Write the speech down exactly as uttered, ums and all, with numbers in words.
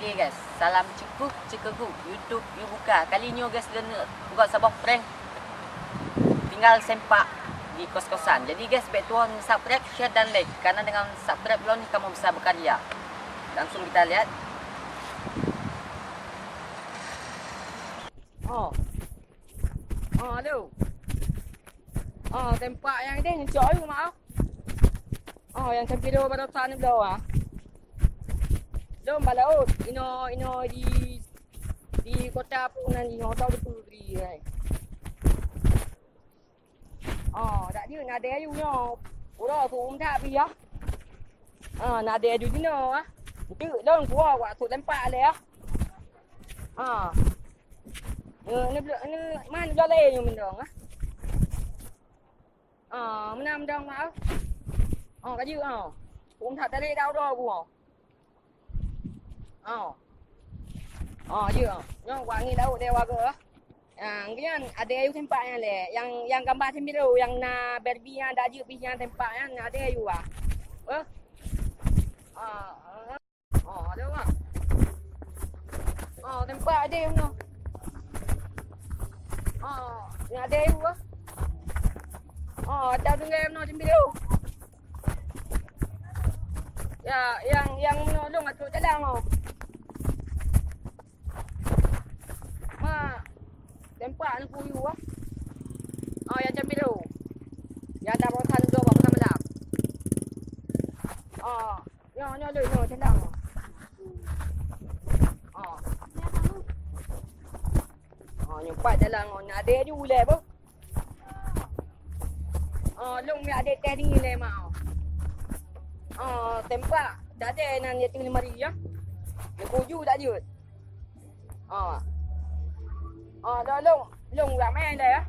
Oke guys, salam cukuk cukuk YouTube yue buka. Kali nyoe guys, lôn buka saboh prank tinggal sempak di kos-kosan. Jadi guys, bèk tuwö subscribe, share dan like, karena dengan subscribe lôn kamoe bisa berkarya. Langsung kita lihat. Oh. Oh, halo. Oh, sempak nyang deh ngecok ayue mak. Oh, nyang sampai dua baroe tan bloe ah. Lom balaôt, inoe, inoe di, di kota pun nan inoe tau di putri ai. Oh, dak jeuet na adé ayue nyoe. Uroe su um that pih ya. Ah, na adé ayue jinoe ah. Enteuk lôn kuwoe wak sut lempak lé ah. Ah. Ni, ni, ni man jolé nyoe mendong ah. Ah, meunan dong mak. Oh, ka jeuet, oh. Um that tadi dah udah aku, oh. Oh. Oh, jeuet, oh. Nyoe wak ngi laôt deh wagoe, ah. Nyang nyan adé ayue sempak nyan lé. Nyang, nyang gambar seumireue, nyang na Barbie nyan dak jeuet pih nyan sempak nyan, adé ayue, ah. Eh? Ah, ah. Oh, ada orang. Oh, sempak adé meunoe. Oh, ni adé ayue ah. Oh, ada tinggai meunoe seumireue. Ya, nyang, nyang meunoe lôn atoe jalan oh. Mak, sempak ni kuyu ah. Oh, nyang seumireue. Nyang ada bosan dua bak malam. Oh. Nyoe, nyoe lôn, nyoe jalan. Oh. Oh, nyoe pat jalan, oh, na adé ju lé boh. Oh, lôn mi adé teh dingin lé mak. Oh, sempak, dak adé nan ya tinggi mari ya. Ni kuju dak jeuet. Oh. Oh, dah lôn, lôn dak main dah ya.